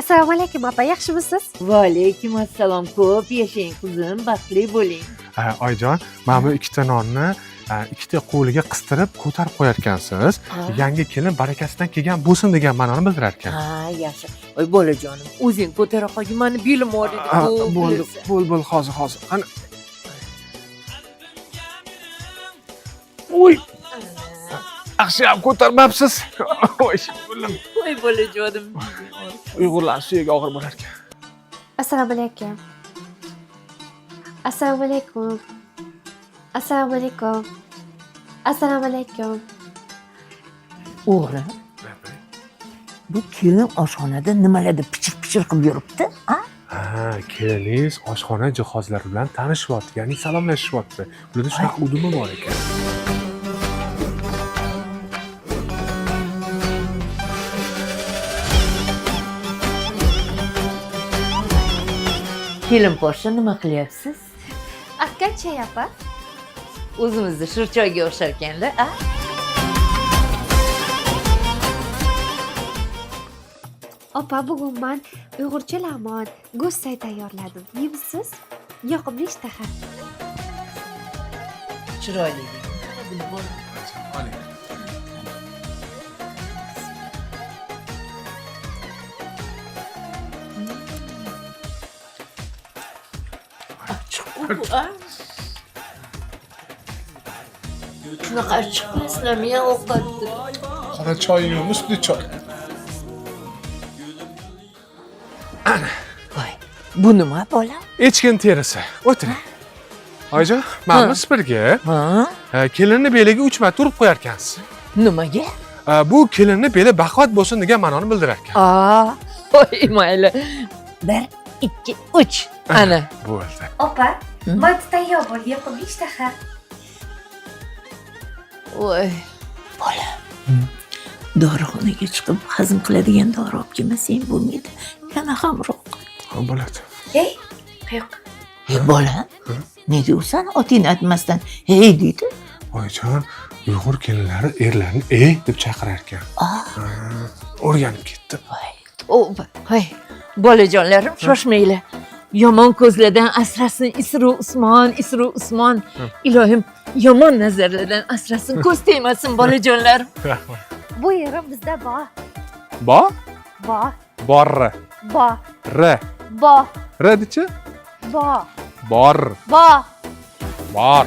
Assalomu alaykum opa, yaxshimisiz? Va alaykum assalom. Ko'p yashang qizim, baxtli bo'ling. Oyijon, mana bu ikkita nonni ikkita qo'liga qistirib ko'tarib qo'yarkansiz. Yangi kelin barakasidan kelgan bo'lsin degan ma'noni bildirar ekan. Ha, yaxshi. Oy bolajonim, o'zing ko'tara qolgin, mani belim og'riydi. Bo'ldi, bo'l, bo'l, hozir, hozir. Qani. Oy. Yaxshiyam ko'tarmabsiz. Oy, bo'lim. Voy bolajonim. Uyg'urlar suyagi og'ir bo'lar ekan. Assalomu alaykum. Assalomu alaykum. Assalomu alaykum. Assalomu alaykum. O'g'lim, bu kelin oshxonada nimalardir pichir-pichir qilib yuribdi, a? Ha, keliningiz oshxona jihozlari bilan tanishyapti, ya'ni salomlashyapti. Ularda shunaqa udumi bor ekan. Kelin poshsha, nima qilyapsiz? Akkan chay opa. O'zimizni shirchoyga o'xshar ekanlar, a? Opa, bugun man uyg'urcha lamon, go'sht tayyorladim. Yeymisizz? Yoqimli ishtaha. Chiroyli. Buni bola. Oling. Achchiq-ku bu, a? Shunaqa achchiq qilasizlarmi ya ovqatni? Qora choy yo'qmi, sutli choy? Voy, bu nima bola? Echkin terisi. O'tiring. Oyijon, mana bu supurgi. Ha? Kelinni beliga 3 marta urib qo'yarkansiz. Nimaga? Bu kelinni beli baquvvat bo'lsin degan ma'noni bildirar ekan. Aa, voy mayli. 1, 2, 3. Ana. Bo'ldi. Opa, manti tayyor bo'ldi, yoqimli ishtaha. Voy. Bola. Dorixonaga chiqib hazm qiladigan dori olib kelmasang bo'lmaydi. Yana hamroq. Ha, bo'ladi. Ey, qayoqqa? Ey bola, nega u san otingni aytmasdan hey deydi? Oyijon, Uyg'ur kelinlari erlarini ey deb chaqirar ekan. O'rganib ketdim. Voy, tavba. Voy, bolajonlarim, shoshmanglar. Yomon ko'zlardan asrasin Isru Usmon, Isru Usmon. Ilohim, yomon nazarlardan asrasin, ko'z tegmasin bolajonlarim. Rahmat. Bu yerim bizda bor. Bo? Bo. Bor. Bo. R. Bo. R dechi? Bo. Bor. Bo. Bor.